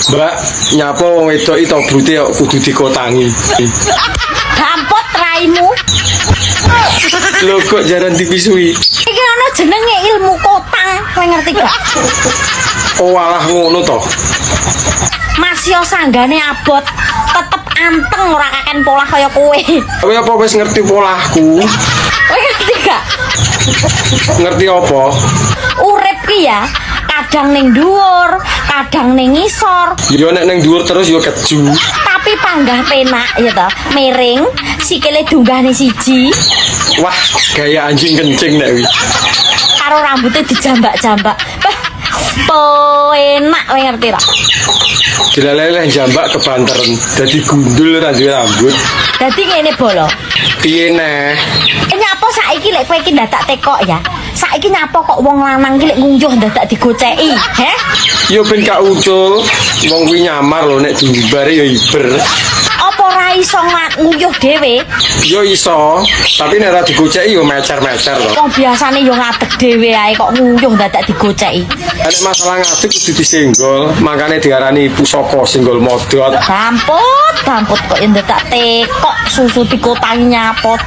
Mbak, nyapa wong wedok iki tobrute kok kudu dikotangi? Gampot raimu. Lho, kok jaran dipisui? Iki ana jenenge ilmu kotang, kowe ngerti gak? Oh alah, ngono to. Masio sanggane abot, tetep anteng, ora kaken polah kaya kowe. Kowe apa wis ngerti polahku? Kowe ngerti gak? Ngerti apa? Urip ki ya, kadang ning dhuwur, kadang ning ngisor, Yo nek ning dhuwur terus yo keju. Tapi panggah penak ya toh, miring, sikile dunggahne siji, Wah, gaya anjing kencing nek wi. Karo rambutnya dijambak-jambak. Bah, penak, kowe ngerti ra? Dilaleleh jambak kebanteren, dadi gundul, ora duwe rambut. Dadi ngene, bolo. Piye neh? Eh, nyapa saiki lek kowe iki ndadak tekok ya? Saiki nyapa kok wong lanang iki lek nguyuh ndadak digoceki, heh? Yo ben gak ucul, wong kuwi nyamar lho, nek diumbare yo iber. Apa ora iso nguyuh dhewe? Yo iso, tapi nek ora digoceki yo mecer-mecer to. Wong biasane yo ngadeg dhewe ae, kok nguyuh ndadak digoceki. Nek masalah ngadeg kudu disenggol, makane diarani pusaka senggol modot. Damput, damput, kok ndadak tekok susu dikotangi nyapot.